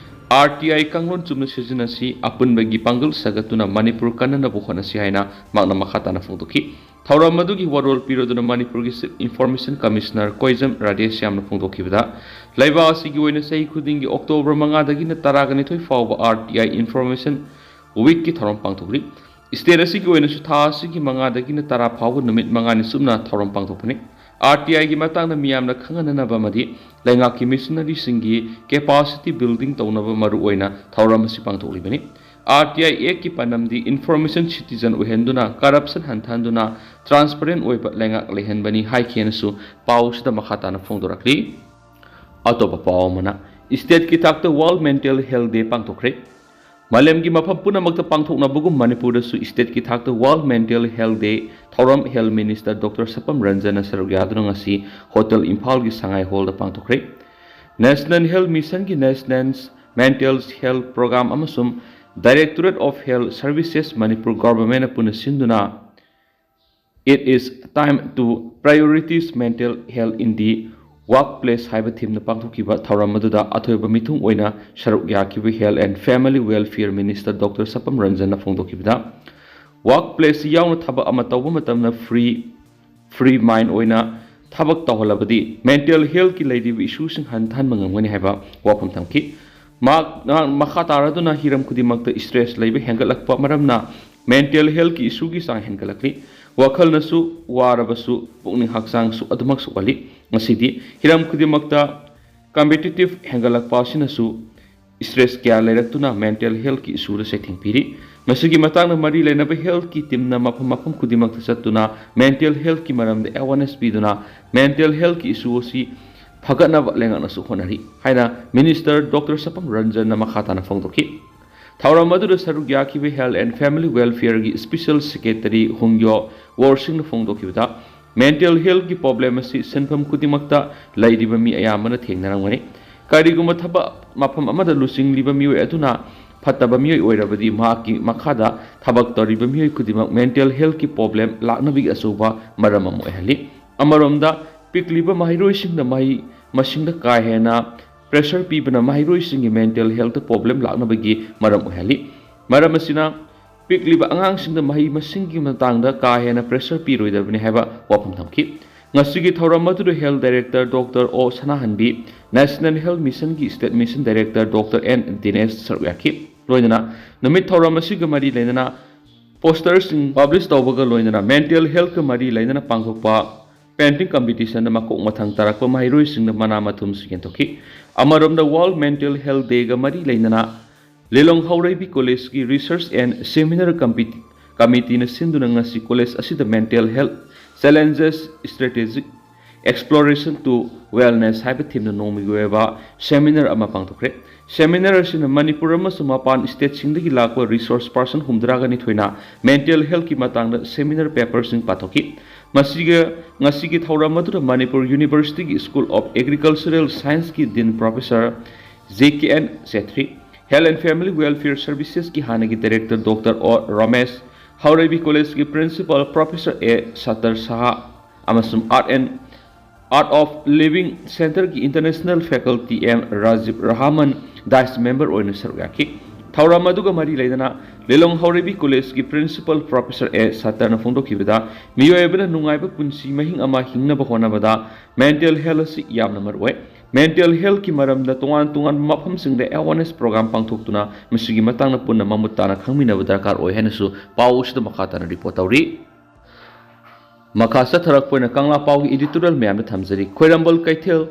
ꯑꯥꯔ ꯇꯤ ꯑꯥꯏ ꯀꯥꯡꯂꯣꯟ ꯆꯨꯝꯅ ꯁꯤꯖꯤꯟꯅꯁꯤ, ꯑꯄꯨꯟꯕꯒꯤ ꯄꯥꯡꯒꯜ ꯁꯥꯒꯠꯇꯨꯅ ꯃꯅꯤꯄꯨꯔ ꯀꯟꯅꯅꯕ ꯍꯣꯠꯅꯁꯤ ꯍꯥꯏꯅ ꯃꯍꯥꯛꯅ ꯃꯈꯥ ꯇꯥꯅ ꯐꯣꯡꯗꯣꯛꯈꯤ꯫ ꯊꯧꯔꯝ ꯑꯗꯨꯒꯤ ꯋꯥꯔꯣꯜ ꯄꯤꯔꯗꯨꯅ ꯃꯅꯤꯄꯨꯔꯒꯤ Chief Information Commissioner ꯀꯣꯏꯖꯝ ꯔꯥꯙꯦꯁ꯭ꯌꯥꯝꯅ ꯐꯣꯡꯗꯣꯛꯈꯤꯕꯗ, ꯂꯩꯕꯥꯛ ꯑꯁꯤꯒꯤ ꯑꯣꯏꯅ ꯆꯍꯤ ꯈꯨꯗꯤꯡꯒꯤ ꯑꯣꯛꯇꯣꯕꯔ ꯃꯉꯥꯗꯒꯤꯅ ꯇꯔꯥꯒ ꯅꯤꯊꯣꯏ ꯐꯥꯎꯕ ꯑꯥꯔ ꯇꯤ ꯑꯥꯏ Information Weekꯀꯤ ꯊꯧꯔꯝ ꯄꯥꯡꯊꯣꯛꯂꯤ꯫ State ꯑꯁꯤꯒꯤ ꯑꯣꯏꯅꯁꯨ ꯊꯥ ꯑꯁꯤꯒꯤ ꯃꯉꯥꯗꯒꯤꯅ ꯇꯔꯥ ꯐꯥꯎꯕ ꯅꯨꯃꯤꯠ ꯃꯉꯥꯅꯤ ꯆꯨꯞꯅ ꯊꯧꯔꯝ ꯄꯥꯡꯊꯣꯛꯄꯅꯤ꯫ ꯑꯥꯔ ꯇꯤ ꯑꯥꯏꯒꯤ ꯃꯇꯥꯡꯗ ꯃꯤꯌꯥꯝꯅ ꯈꯪꯍꯟꯅꯅꯕ ꯑꯃꯗꯤ ꯂꯩꯉꯥꯛꯀꯤ ꯃꯤꯁꯅꯔꯤꯁꯤꯡꯒꯤ capacity building ꯇꯧꯅꯕ ꯃꯔꯨꯑꯣꯏꯅ ꯊꯧꯔꯝ ꯑꯁꯤ ꯄꯥꯡꯊꯣꯛꯂꯤꯕꯅꯤ꯫ ꯑꯥꯔ ꯇꯤ ꯑꯥꯏ Actꯀꯤ ꯄꯥꯟꯗꯝꯗꯤ information citizen ꯑꯣꯏꯍꯟꯗꯨꯅ, corruption ꯍꯟꯊꯍꯟꯗꯨꯅ, transparent ꯑꯣꯏꯕ ꯂꯩꯉꯥꯛ ꯂꯩꯍꯟꯕꯅꯤ ꯍꯥꯏꯈꯤꯅꯁꯨ ꯄꯥꯎꯁꯤꯗ ꯃꯈꯥ ꯇꯥꯅ ꯐꯣꯡꯗꯣꯔꯛꯂꯤ꯫ ꯑꯇꯣꯞꯄ ꯄꯥꯎ ꯑꯃꯅ, stateꯀꯤ ꯊꯥꯛꯇ World Mental Health Day ꯄꯥꯡꯊꯣꯛꯈ꯭ꯔꯦ꯫ ꯃꯥꯂꯦꯝꯒꯤ ꯃꯐꯝ ꯄꯨꯝꯅꯃꯛꯇ ꯄꯥꯡꯊꯣꯛꯅꯕꯒꯨꯝ ꯃꯅꯤꯄꯨꯔꯗꯁꯨ stateꯀꯤ ꯊꯥꯛꯇ World Mental Health Day ꯊꯧꯔꯝ Health Minister Doctor ꯁꯄꯝ ꯔꯟꯖꯟꯅ ꯁꯔꯨꯛ ꯌꯥꯗꯨꯅ ꯉꯁꯤ Hotel ꯏꯝꯐꯥꯜꯒꯤ ꯁꯉꯥꯏ ꯍꯣꯜꯗ ꯄꯥꯡꯊꯣꯛꯈ꯭ꯔꯦ꯫ National Health Missionꯒꯤ National Mental Health Program ꯑꯃꯁꯨꯡ Directorate of Health Services Manipur Governmentꯅ ꯄꯨꯟꯅ ꯁꯤꯟꯗꯨꯅ It is Time to Prioritize Mental Health in the Workplace ꯍꯥꯏꯕ themeꯅ ꯄꯥꯡꯊꯣꯛꯈꯤꯕ ꯊꯧꯔꯝ ꯑꯗꯨꯗ ꯑꯊꯣꯏꯕ ꯃꯤꯊꯨꯡ ꯑꯣꯏꯅ ꯁꯔꯨꯛ ꯌꯥꯈꯤꯕ Health and Family Welfare Minister Doctor ꯁꯄꯝ ꯔꯟꯖꯟꯅ ꯐꯣꯡꯗꯣꯛꯈꯤꯕꯗ, workplace ꯌꯥꯎꯅ ꯊꯕꯛ ꯑꯃ ꯇꯧꯕ ꯃꯇꯝꯗ free free mind ꯑꯣꯏꯅ ꯊꯕꯛ ꯇꯧꯍꯜꯂꯕꯗꯤ mental healthꯀꯤ ꯂꯩꯔꯤꯕ issueꯁꯤꯡ ꯍꯟꯊꯍꯟꯕ ꯉꯝꯒꯅꯤ ꯍꯥꯏꯕ ꯋꯥꯐꯝ ꯊꯝꯈꯤ꯫ ꯃꯍꯥꯛ ꯃꯈꯥ ꯇꯥꯔꯗꯨꯅ ꯍꯤꯔꯝ ꯈꯨꯗꯤꯡꯃꯛꯇ stress ꯂꯩꯕ ꯍꯦꯟꯒꯠꯂꯛꯄ ꯃꯔꯝꯅ mental healthꯀꯤ issueꯒꯤ ꯆꯥꯡ ꯍꯦꯟꯒꯠꯂꯛꯂꯤ꯫ ꯋꯥꯈꯜꯅꯁꯨ ꯋꯥꯔꯕꯁꯨ ꯄꯨꯛꯅꯤꯡ ꯍꯛꯆꯥꯡꯁꯨ ꯑꯗꯨꯃꯛ ꯁꯣꯛꯍꯜꯂꯤ꯫ ꯉꯁꯤꯗꯤ ꯍꯤꯔꯝ ꯈꯨꯗꯤꯡꯃꯛꯇ competitive ꯍꯦꯟꯒꯠꯂꯛꯄ ꯑꯁꯤꯅꯁꯨ stress ꯀꯌꯥ ꯂꯩꯔꯛꯇꯨꯅ mental healthꯀꯤ issueꯗ ꯆꯩꯊꯦꯡ ꯄꯤꯔꯤ꯫ ꯃꯁꯤꯒꯤ ꯃꯇꯥꯡꯗ ꯃꯔꯤ ꯂꯩꯅꯕ healthꯀꯤ teamꯅ ꯃꯐꯝ ꯃꯐꯝ ꯈꯨꯗꯤꯡꯃꯛꯇ ꯆꯠꯇꯨꯅ mental healthꯀꯤ ꯃꯔꯝꯗ awareness ꯄꯤꯗꯨꯅ mental healthꯀꯤ issue ꯑꯁꯤ ꯐꯒꯠꯅꯕ ꯂꯩꯉꯥꯛꯅꯁꯨ ꯍꯣꯠꯅꯔꯤ ꯍꯥꯏꯅ Minister Doctor ꯁꯄꯝ ꯔꯟꯖꯟꯅ ꯃꯈꯥ ꯇꯥꯅ ꯐꯣꯡꯗꯣꯛꯈꯤ꯫ ꯊꯧꯔꯝ ꯑꯗꯨꯗ ꯁꯔꯨꯛ ꯌꯥꯈꯤꯕ Health and Family Welfareꯒꯤ Special Secretary ꯍꯨꯡꯌꯣ ꯋꯣꯔꯁꯤꯡꯅ ꯐꯣꯡꯗꯣꯛꯈꯤꯕꯗ, mental healthꯀꯤ problem ꯑꯁꯤ ꯁꯤꯟꯐꯝ ꯈꯨꯗꯤꯡꯃꯛꯇ ꯂꯩꯔꯤꯕ ꯃꯤ ꯑꯌꯥꯝꯕꯅ ꯊꯦꯡꯅꯔꯝꯒꯅꯤ꯫ ꯀꯔꯤꯒꯨꯝꯕ ꯊꯕꯛ ꯃꯐꯝ ꯑꯃꯗ ꯂꯨꯆꯤꯡꯂꯤꯕ ꯃꯤꯑꯣꯏ ꯑꯗꯨꯅ ꯐꯠꯇꯕ ꯃꯤꯑꯣꯏ ꯑꯣꯏꯔꯕꯗꯤ ꯃꯍꯥꯛꯀꯤ ꯃꯈꯥꯗ ꯊꯕꯛ ꯇꯧꯔꯤꯕ ꯃꯤꯑꯣꯏ ꯈꯨꯗꯤꯡꯃꯛ ꯃꯦꯟꯇꯦꯜ ꯍꯦꯜꯊꯀꯤ ꯄ꯭ꯔꯣꯕ꯭ꯂꯦꯝ ꯂꯥꯛꯅꯕꯒꯤ ꯑꯆꯧꯕ ꯃꯔꯝ ꯑꯃ ꯑꯣꯏꯍꯜꯂꯤ꯫ ꯑꯃꯔꯣꯝꯗ, ꯄꯤꯛꯂꯤꯕ ꯃꯍꯩꯔꯣꯏꯁꯤꯡꯅ ꯃꯍꯩ ꯃꯁꯤꯡꯗ ꯀꯥ ꯍꯦꯟꯅ ꯄ꯭ꯔꯦꯁꯔ ꯄꯤꯕꯅ ꯃꯍꯩꯔꯣꯏꯁꯤꯡꯒꯤ ꯃꯦꯟꯇꯦꯜ ꯍꯦꯜꯊꯇ ꯄ꯭ꯔꯣꯕ꯭ꯂꯦꯝ ꯂꯥꯛꯅꯕꯒꯤ ꯃꯔꯝ ꯑꯣꯏꯍꯜꯂꯤ꯫ ꯃꯔꯝ ꯑꯁꯤꯅ, ꯄꯤꯛꯂꯤꯕ ꯑꯉꯥꯡꯁꯤꯡꯗ ꯃꯍꯩ ꯃꯁꯤꯡꯒꯤ ꯃꯇꯥꯡꯗ ꯀꯥ ꯍꯦꯟꯅ ꯄ꯭ꯔꯦꯁꯔ ꯄꯤꯔꯣꯏꯗꯕꯅꯤ ꯍꯥꯏꯕ ꯋꯥꯐꯝ ꯊꯝꯈꯤ꯫ ꯉꯁꯤꯒꯤ ꯊꯧꯔꯝ ꯑꯗꯨꯗ health director doctor O Sanahanbi, national health ꯃꯤꯁꯟꯒꯤ state mission director doctor N Dinesh ꯁꯔꯨꯛ ꯌꯥꯈꯤ꯫ ꯂꯣꯏꯅꯅ ꯅꯨꯃꯤꯠ ꯊꯧꯔꯝ ꯑꯁꯤꯒ ꯃꯔꯤ ꯂꯩꯅꯅ ꯄꯣꯁꯇꯔꯁꯤꯡ ꯄꯕ꯭ꯂꯤꯁ ꯇꯧꯕꯒ ꯂꯣꯏꯅꯅ ꯃꯦꯟꯇꯦꯜ ꯍꯦꯜꯊꯀ ꯃꯔꯤ ꯂꯩꯅꯅ ꯄꯥꯡꯊꯣꯛꯄ ꯄꯦꯟꯇꯤꯡ ꯀꯝꯄꯤꯇꯤꯁꯟꯗ ꯃꯀꯣꯛ ꯃꯊꯪ ꯇꯥꯔꯛꯄ ꯃꯍꯩꯔꯣꯏꯁꯤꯡꯗ ꯃꯅꯥ ꯃꯊꯨꯝꯁꯨ ꯌꯦꯟꯊꯣꯛꯈꯤ꯫ ꯑꯃꯔꯣꯝꯗ, ꯋꯥꯔꯜꯗ ꯃꯦꯟꯇꯦꯜ ꯍꯦꯜꯊ ꯗꯦꯒ ꯃꯔꯤ ꯂꯩꯅꯅ ꯂꯤꯂꯣꯡ ꯍꯥꯎꯔꯩꯕꯤ ꯀꯣꯂꯦꯖꯀꯤ ꯔꯤꯁꯔꯆ ꯑꯦꯟ ꯁꯦꯃꯤꯅꯥꯔ ꯀꯝꯄꯤ-, ꯀꯃꯤꯇꯤꯅ ꯁꯤꯟꯗꯨꯅ ꯉꯁꯤ ꯀꯣꯂꯦꯖ ꯑꯁꯤꯗ mental health challenges, strategic exploration to wellness ꯍꯥꯏꯕ ꯊꯤꯝꯗ ꯅꯣꯡꯃꯒꯤ ꯑꯣꯏꯕ ꯁꯦꯃꯤꯅꯥꯔ ꯑꯃ ꯄꯥꯡꯊꯣꯛꯈ꯭ꯔꯦ꯫ ꯁꯦꯃꯤꯅꯥꯔ ꯑꯁꯤꯅ ꯃꯅꯤꯄꯨꯔ ꯑꯃꯁꯨꯡ ꯃꯄꯥꯟ ꯁ꯭ꯇꯦꯠꯁꯤꯡꯗꯒꯤ ꯂꯥꯛꯄ ꯔꯤꯁꯣꯔꯁ ꯄꯥꯔꯁꯟ ꯍꯨꯝꯗ꯭ꯔꯥꯒ ꯅꯤꯊꯣꯏꯅ ꯃꯦꯟꯇꯦꯜ ꯍꯦꯜꯊꯀꯤ ꯃꯇꯥꯡꯗ ꯁꯦꯃꯤꯅꯥꯔ ꯄꯦꯄꯔꯁꯤꯡ ꯄꯥꯊꯣꯛꯈꯤ꯫ ꯃꯁꯤꯒ, ꯉꯁꯤꯒꯤ ꯊꯧꯔꯝ ꯑꯗꯨꯗ ꯃꯅꯤꯄꯨꯔ ꯌꯨꯅꯤꯚꯔꯁꯤꯇꯤꯒꯤ ꯁ꯭ꯀꯨꯜ ꯑꯣꯐ ꯑꯦꯒ꯭ꯔꯤꯀꯜꯆꯔꯦꯜ ꯁꯥꯏꯟꯁꯀꯤ dean professor J K N Chetri, health and family welfare ꯁꯔꯚꯤꯁꯦꯁꯀꯤ ꯍꯥꯟꯅꯒꯤ ꯗꯥꯏꯔꯦꯛꯇꯔ ꯗꯣꯛꯇꯔ ꯑꯣ ꯔꯣꯃꯦꯁ, ꯍꯥꯎꯔꯩꯕꯤ ꯀꯣꯂꯦꯖꯀꯤ ꯄ꯭ꯔꯤꯟꯁꯤꯄꯥꯜ ꯄ꯭ꯔꯣꯐꯦꯁꯔ ꯑꯦ ꯁꯇꯔ ꯁꯍꯥ ꯑꯃꯁꯨꯡ art and art of living ꯁꯦꯟꯇꯔꯒꯤ international faculty M Rajiv Rahman dais member ꯑꯣꯏꯅ ꯁꯔꯨꯛ ꯌꯥꯈꯤ꯫ ꯊꯧꯔꯝ ꯑꯗꯨꯒ ꯃꯔꯤ ꯂꯩꯅꯅ ꯂꯤꯂꯣꯡ ꯍꯥꯎꯔꯩꯕꯤ ꯀꯣꯂꯦꯖꯀꯤ ꯄ꯭ꯔꯤꯟꯁꯤꯄꯥꯜ ꯄ꯭ꯔꯣꯐꯦꯁꯔ ꯑꯦ ꯁꯇꯔꯅ ꯐꯣꯡꯗꯣꯛꯈꯤꯕꯗ, ꯃꯤꯑꯣꯏ ꯑꯃꯅ ꯅꯨꯡꯉꯥꯏꯕ ꯄꯨꯟꯁꯤ ꯃꯍꯤꯡ ꯑꯃ ꯍꯤꯡꯅꯕ ꯍꯣꯠꯅꯕꯗ ꯃꯦꯟꯇꯦꯜ ꯍꯦꯜꯊ ꯑꯁꯤ ꯌꯥꯝꯅ ꯃꯔꯨ ꯑꯣꯏ꯫ ꯃꯦꯟꯇꯦꯜ ꯍꯦꯜꯊꯀꯤ ꯃꯔꯝꯗ ꯇꯣꯉꯥꯟ ꯇꯣꯉꯥꯟꯕ ꯃꯐꯝꯁꯤꯡꯗ ꯑꯦꯋꯥꯔꯅꯦꯁ ꯄ꯭ꯔꯣꯒ꯭ꯔꯥꯝ ꯄꯥꯡꯊꯣꯛꯇꯨꯅ ꯃꯁꯤꯒꯤ ꯃꯇꯥꯡꯗ ꯄꯨꯟꯅ ꯃꯃꯨꯠ ꯇꯥꯅ ꯈꯪꯃꯤꯟꯅꯕ ꯗꯔꯀꯥꯔ ꯑꯣꯏ ꯍꯥꯏꯅꯁꯨ ꯄꯥꯎ ꯑꯁꯤꯗ ꯃꯈꯥ ꯇꯥꯅ ꯔꯤꯄꯣꯔꯠ ꯇꯧꯔꯤ꯫ ꯃꯈꯥ ꯆꯠꯊꯔꯛꯄ ꯑꯣꯏꯅ ꯀꯪꯂꯥ ꯄꯥꯎꯒꯤ ꯏꯗꯤꯇꯣꯔꯤꯌꯦꯜ ꯃꯌꯥꯝꯗ ꯊꯝꯖꯔꯤ꯫ ꯈ꯭ꯋꯥꯏꯔꯝꯕꯟ ꯀꯩꯊꯦꯜ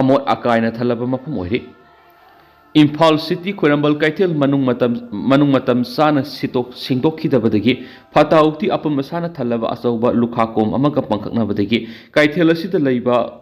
ꯑꯃꯣꯠ ꯑꯀꯥꯏꯅ ꯊꯜꯂꯕ ꯃꯐꯝ ꯑꯣꯏꯔꯤ꯫ ꯏꯝꯐꯥꯜ ꯁꯤꯇꯤ ꯈ꯭ꯋꯥꯏꯔꯝꯕꯟ ꯀꯩꯊꯦꯜ ꯃꯅꯨꯡ ꯃꯇꯝ, ꯃꯅꯨꯡ ꯃꯇꯝ ꯆꯥꯅ ꯁꯤꯇꯣꯛ-, ꯁꯦꯡꯗꯣꯛꯈꯤꯗꯕꯗꯒꯤ ꯐꯠꯇ ꯍꯥꯎꯗꯤ ꯑꯄꯨꯝ ꯑꯁꯥꯅ ꯊꯜꯂꯕ ꯑꯆꯧꯕ ꯂꯨꯈꯥ ꯀꯣꯝ ꯑꯃꯒ ꯄꯥꯡꯈꯛꯅꯕꯗꯒꯤ ꯀꯩꯊꯦꯜ ꯑꯁꯤꯗ ꯂꯩꯕ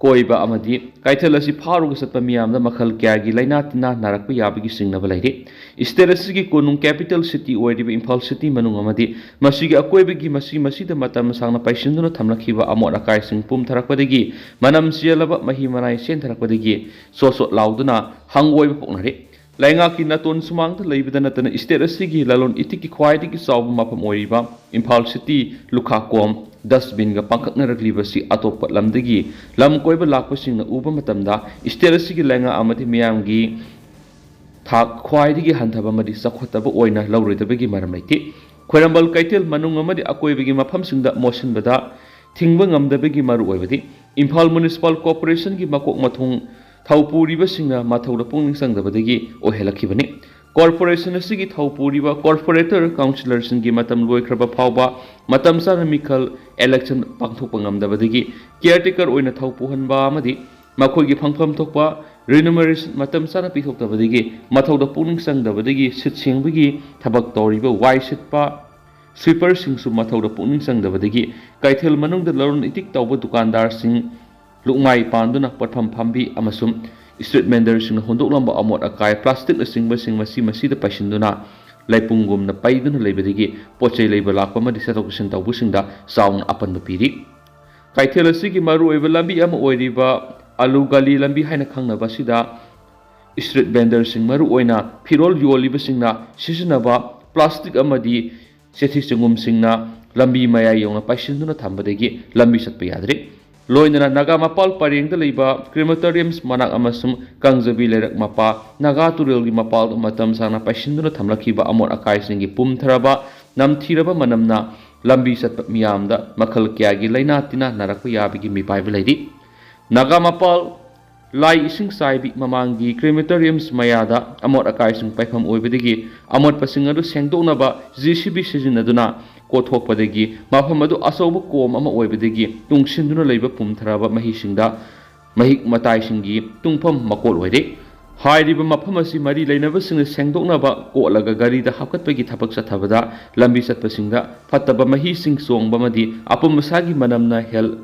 ꯀꯣꯏꯕ ꯑꯃꯗꯤ ꯀꯩꯊꯦꯜ ꯑꯁꯤ ꯐꯥꯎꯔꯒ ꯆꯠꯄ ꯃꯤꯌꯥꯝꯗ ꯃꯈꯜ ꯀꯌꯥꯒꯤ ꯂꯥꯏꯅꯥ ꯇꯤꯟꯅꯥ ꯅꯥꯔꯛꯄ ꯌꯥꯕꯒꯤ ꯆꯤꯡꯅꯕ ꯂꯩꯔꯤ꯫ ꯁ꯭ꯇꯦꯠ ꯑꯁꯤꯒꯤ ꯀꯣꯅꯨꯡ ꯀꯦꯄꯤꯇꯦꯜ ꯁꯤꯇꯤ ꯑꯣꯏꯔꯤꯕ ꯏꯝꯐꯥꯜ ꯁꯤꯇꯤ ꯃꯅꯨꯡ ꯑꯃꯗꯤ ꯃꯁꯤꯒꯤ ꯑꯀꯣꯏꯕꯒꯤ ꯃꯁꯤ ꯃꯁꯤꯗ ꯃꯇꯝ ꯁꯥꯡꯅ ꯄꯩꯁꯤꯟꯗꯨꯅ ꯊꯝꯂꯛꯈꯤꯕ ꯑꯃꯣꯠ ꯑꯀꯥꯏꯁꯤꯡ ꯄꯨꯝꯊꯔꯛꯄꯗꯒꯤ, ꯃꯅꯝ ꯆꯦꯜꯂꯕ ꯃꯍꯤ ꯃꯅꯥꯏ ꯆꯦꯟꯊꯔꯛꯄꯗꯒꯤ ꯆꯣꯠ ꯆꯣꯠ ꯂꯥꯎꯗꯨꯅ ꯍꯪꯒꯣꯏꯕ ꯄꯣꯛꯅꯔꯤ꯫ ꯂꯩꯉꯥꯛꯀꯤ ꯅꯥꯇꯣꯟ ꯁꯨꯃꯥꯡꯗ ꯂꯩꯕꯗ ꯅꯠꯇꯅ state ꯑꯁꯤꯒꯤ ꯂꯂꯣꯟ ꯏꯇꯤꯛꯀꯤ ꯈ꯭ꯋꯥꯏꯗꯒꯤ ꯆꯥꯎꯕ ꯃꯐꯝ ꯑꯣꯏꯔꯤꯕ ꯏꯝꯐꯥꯜ city ꯂꯨꯈꯥ ꯀꯣꯝ dustbinꯒ ꯄꯥꯡꯈꯛꯅꯔꯛꯂꯤꯕꯁꯤ ꯑꯇꯣꯞꯄ ꯂꯝꯗꯒꯤ ꯂꯝ ꯀꯣꯏꯕ ꯂꯥꯛꯄꯁꯤꯡꯅ ꯎꯕ ꯃꯇꯝꯗ state ꯑꯁꯤꯒꯤ ꯂꯩꯉꯥꯛ ꯑꯃꯗꯤ ꯃꯤꯌꯥꯝꯒꯤ ꯊꯥꯛ ꯈ꯭ꯋꯥꯏꯗꯒꯤ ꯍꯟꯊꯕ ꯑꯃꯗꯤ ꯆꯥꯎꯈꯠꯇꯕ ꯑꯣꯏꯅ ꯂꯧꯔꯣꯏꯗꯕꯒꯤ ꯃꯔꯝ ꯂꯩꯇꯦ꯫ ꯈ꯭ꯋꯥꯏꯔꯝꯕꯟ ꯀꯩꯊꯦꯜ ꯃꯅꯨꯡ ꯑꯃꯗꯤ ꯑꯀꯣꯏꯕꯒꯤ ꯃꯐꯝꯁꯤꯡꯗ ꯃꯣꯠꯁꯤꯟꯕꯗ ꯊꯤꯡꯕ ꯉꯝꯗꯕꯒꯤ ꯃꯔꯨꯑꯣꯏꯕꯗꯤ ꯏꯝꯐꯥꯜ Municipal Corporationꯒꯤ ꯃꯀꯣꯛ ꯃꯊꯣꯡ ꯊꯧ ꯄꯨꯔꯤꯕꯁꯤꯡꯅ ꯃꯊꯧꯗ ꯄꯨꯛꯅꯤꯡ ꯆꯪꯗꯕꯗꯒꯤ ꯑꯣꯏꯍꯜꯂꯛꯈꯤꯕꯅꯤ꯫ Corporation ꯑꯁꯤꯒꯤ ꯊꯧ ꯄꯨꯔꯤꯕ corporator, councillorꯁꯤꯡꯒꯤ ꯃꯇꯝ ꯂꯣꯏꯈ꯭ꯔꯕ ꯐꯥꯎꯕ ꯃꯇꯝ ꯆꯥꯅ ꯃꯤꯈꯜ election ꯄꯥꯡꯊꯣꯛꯄ ꯉꯝꯗꯕꯗꯒꯤ caretaker ꯑꯣꯏꯅ ꯊꯧ ꯄꯨꯍꯟꯕ ꯑꯃꯗꯤ ꯃꯈꯣꯏꯒꯤ ꯐꯪꯐꯝ ꯊꯣꯛꯄ remuneration ꯃꯇꯝ ꯆꯥꯅ ꯄꯤꯊꯣꯛꯇꯕꯗꯒꯤ, ꯃꯊꯧꯗ ꯄꯨꯛꯅꯤꯡ ꯆꯪꯗꯕꯗꯒꯤ ꯁꯤꯠ ꯁꯦꯡꯕꯒꯤ ꯊꯕꯛ ꯇꯧꯔꯤꯕ ꯋꯥꯏ ꯁꯤꯠꯄ sweeperꯁꯤꯡꯁꯨ ꯃꯊꯧꯗ ꯄꯨꯛꯅꯤꯡ ꯆꯪꯗꯕꯗꯒꯤ ꯀꯩꯊꯦꯜ ꯃꯅꯨꯡꯗ ꯂꯂꯣꯟ ꯏꯇꯤꯛ ꯇꯧꯕ ꯗꯨꯀꯥꯟꯗꯥꯔꯁꯤꯡ ꯂꯨꯛꯃꯥꯏ ꯄꯥꯟꯗꯨꯅ ꯄꯣꯠꯐꯝ ꯐꯝꯕꯤ ꯑꯃꯁꯨꯡ street vendorꯁꯤꯡꯅ ꯍꯨꯟꯗꯣꯛꯂꯝꯕ ꯑꯃꯣꯠ ꯑꯀꯥꯏ, plasticꯅꯆꯤꯡꯕꯁꯤꯡ ꯃꯁꯤ ꯃꯁꯤꯗ ꯄꯩꯁꯤꯟꯗꯨꯅ ꯂꯩꯄꯨꯡꯒꯨꯝꯅ ꯄꯩꯗꯨꯅ ꯂꯩꯕꯗꯒꯤ ꯄꯣꯠ ꯆꯩ ꯂꯩꯕ ꯂꯥꯛꯄ ꯑꯃꯗꯤ ꯆꯠꯊꯣꯛ ꯆꯠꯁꯤꯟ ꯇꯧꯕꯁꯤꯡꯗ ꯆꯥꯎꯅ ꯑꯄꯟꯕ ꯄꯤꯔꯤ꯫ ꯀꯩꯊꯦꯜ ꯑꯁꯤꯒꯤ ꯃꯔꯨꯑꯣꯏꯕ ꯂꯝꯕꯤ ꯑꯃ ꯑꯣꯏꯔꯤꯕ ꯑꯂꯨ ꯒꯂꯤ ꯂꯝꯕꯤ ꯍꯥꯏꯅ ꯈꯪꯅꯕ ꯑꯁꯤꯗ street vendorꯁꯤꯡ, ꯃꯔꯨꯑꯣꯏꯅ ꯐꯤꯔꯣꯜ ꯌꯣꯜꯂꯤꯕꯁꯤꯡꯅ ꯁꯤꯖꯤꯟꯅꯕ plastic ꯑꯃꯗꯤ ꯆꯦꯊꯤ ꯆꯦꯡꯒꯨꯝꯁꯤꯡꯅ ꯂꯝꯕꯤ ꯃꯌꯥꯏ ꯌꯧꯅ ꯄꯩꯁꯤꯟꯗꯨꯅ ꯊꯝꯕꯗꯒꯤ ꯂꯝꯕꯤ ꯆꯠꯄ ꯌꯥꯗ꯭ꯔꯦ꯫ ꯂꯣꯏꯅꯅ ꯅꯥꯒꯥ ꯃꯄꯥꯜ ꯄꯔꯦꯡꯗ ꯂꯩꯕ crematoriums ꯃꯅꯥꯛ ꯑꯃꯁꯨꯡ ꯀꯥꯡꯖꯕꯤ ꯂꯩꯔꯛ ꯃꯄꯥ, ꯅꯥꯒꯥ ꯇꯨꯔꯦꯜꯒꯤ ꯃꯄꯥꯜꯗ ꯃꯇꯝ ꯁꯥꯡꯅ ꯄꯩꯁꯤꯟꯗꯨꯅ ꯊꯝꯂꯛꯈꯤꯕ ꯑꯃꯣꯠ ꯑꯀꯥꯏꯁꯤꯡꯒꯤ ꯄꯨꯝꯊꯔꯕ, ꯅꯝꯊꯤꯔꯕ ꯃꯅꯝꯅ ꯂꯝꯕꯤ ꯆꯠꯄ ꯃꯤꯌꯥꯝꯗ ꯃꯈꯜ ꯀꯌꯥꯒꯤ ꯂꯥꯏꯅꯥ ꯇꯤꯟꯅꯥ ꯅꯥꯔꯛꯄ ꯌꯥꯕꯒꯤ ꯃꯤꯄꯥꯏꯕ ꯂꯩꯔꯤ꯫ ꯅꯥꯒꯥ ꯃꯄꯥꯜ ꯂꯥꯏ ꯏꯁꯤꯡ ꯆꯥꯏꯕꯤ ꯃꯃꯥꯡꯒꯤ crematoriums ꯃꯌꯥꯗ ꯑꯃꯣꯠ ꯑꯀꯥꯏꯁꯤꯡ ꯄꯩꯐꯝ ꯑꯣꯏꯕꯗꯒꯤ ꯑꯃꯣꯠꯄꯁꯤꯡ ꯑꯗꯨ ꯁꯦꯡꯗꯣꯛꯅꯕ J C B ꯁꯤꯖꯤꯟꯅꯗꯨꯅ ꯀꯣꯊꯣꯛꯄꯗꯒꯤ ꯃꯐꯝ ꯑꯗꯨ ꯑꯆꯧꯕ ꯀꯣꯝ ꯑꯃ ꯑꯣꯏꯕꯗꯒꯤ ꯇꯨꯡꯁꯤꯟꯗꯨꯅ ꯂꯩꯕ ꯄꯨꯝꯊꯔꯕ ꯃꯍꯤꯁꯤꯡꯗ ꯃꯍꯤꯛ ꯃꯇꯥꯏꯁꯤꯡꯒꯤ ꯇꯨꯡꯐꯝ ꯃꯀꯣꯜ ꯑꯣꯏꯔꯦ꯫ ꯍꯥꯏꯔꯤꯕ ꯃꯐꯝ ꯑꯁꯤ ꯃꯔꯤ ꯂꯩꯅꯕꯁꯤꯡꯅ ꯁꯦꯡꯗꯣꯛꯅꯕ ꯀꯣꯠꯂꯒ ꯒꯥꯔꯤꯗ ꯍꯥꯞꯀꯠꯄꯒꯤ ꯊꯕꯛ ꯆꯠꯊꯕꯗ ꯂꯝꯕꯤ ꯆꯠꯄꯁꯤꯡꯗ ꯐꯠꯇꯕ ꯃꯍꯤꯁꯤꯡ ꯆꯣꯡꯕ ꯑꯃꯗꯤ ꯑꯄꯨꯝ ꯑꯁꯥꯒꯤ ꯃꯅꯝꯅ ꯍꯦꯜ